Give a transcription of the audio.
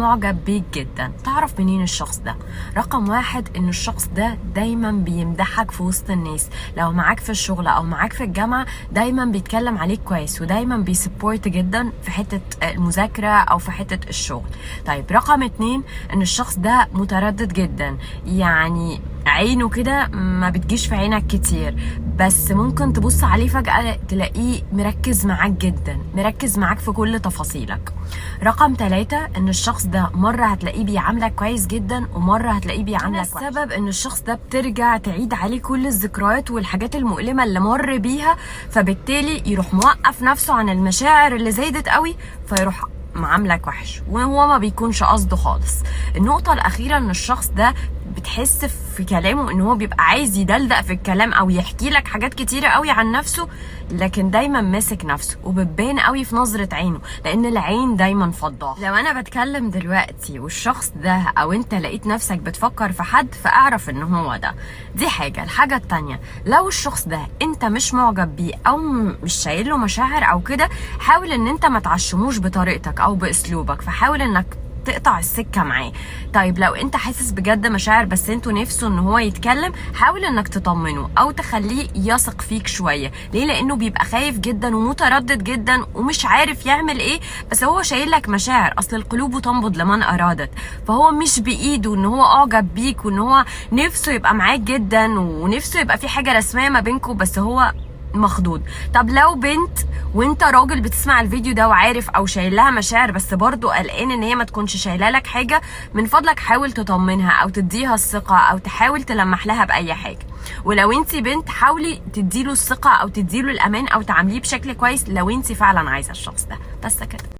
معجب بيك جدا. تعرف منين الشخص ده؟ رقم واحد، ان الشخص ده دايما بيمدحك في وسط الناس، لو معاك في الشغل او معاك في الجامعة دايما بيتكلم عليك كويس، ودايما بي support جدا في حتة المذاكرة او في حتة الشغل. طيب رقم اتنين، ان الشخص ده متردد جدا، يعني عينه كده ما بتجيش في عينك كتير، بس ممكن تبص عليه فجأة تلاقيه مركز معاك جدا، مركز معاك في كل تفاصيلك. رقم ثلاثة، ان الشخص ده مرة هتلاقيه بيعاملك كويس جدا ومرة هتلاقيه بيعاملك وحش. السبب ان الشخص ده بترجع تعيد عليه كل الذكريات والحاجات المؤلمة اللي مر بيها، فبالتالي يروح موقف نفسه عن المشاعر اللي زادت قوي، فيروح معاملك وحش وهو ما بيكونش قصده خالص. النقطة الأخيرة، ان الشخص ده بتحس في كلامه ان هو بيبقى عايز يدلدق في الكلام او يحكي لك حاجات كتيرة قوي عن نفسه، لكن دايما ماسك نفسه، وبتبان قوي في نظرة عينه، لان العين دايما فضاحة. لو انا بتكلم دلوقتي والشخص ده او انت لقيت نفسك بتفكر في حد، فاعرف ان هو ده. دي حاجة. الحاجة التانية، لو الشخص ده انت مش معجب بيه او مش شايل له مشاعر او كده، حاول ان انت ما تعشموش بطريقتك او باسلوبك، فحاول انك تقطع السكة معاه. طيب لو انت حاسس بجد مشاعر بس انتوا نفسه ان هو يتكلم، حاول انك تطمنه او تخليه يثق فيك شوية. ليه؟ لانه بيبقى خايف جدا ومتردد جدا ومش عارف يعمل ايه، بس هو شايل لك مشاعر. اصل القلوب تنبض لمن ارادت، فهو مش بايده ان هو اعجب بيك وان هو نفسه يبقى معاك جدا ونفسه يبقى في حاجة رسمية ما بينكم، بس هو مخضوض. طب لو بنت وانت راجل بتسمع الفيديو ده وعارف او شايل لها مشاعر، بس برضو قلقان ان هي ما تكونش شايله لك حاجه، من فضلك حاول تطمنها او تديها الثقة او تحاول تلمح لها باي حاجه. ولو انت بنت، حاولي تديله الثقة او تديله الامان او تعامليه بشكل كويس لو انت فعلا عايزه الشخص ده. بس كده.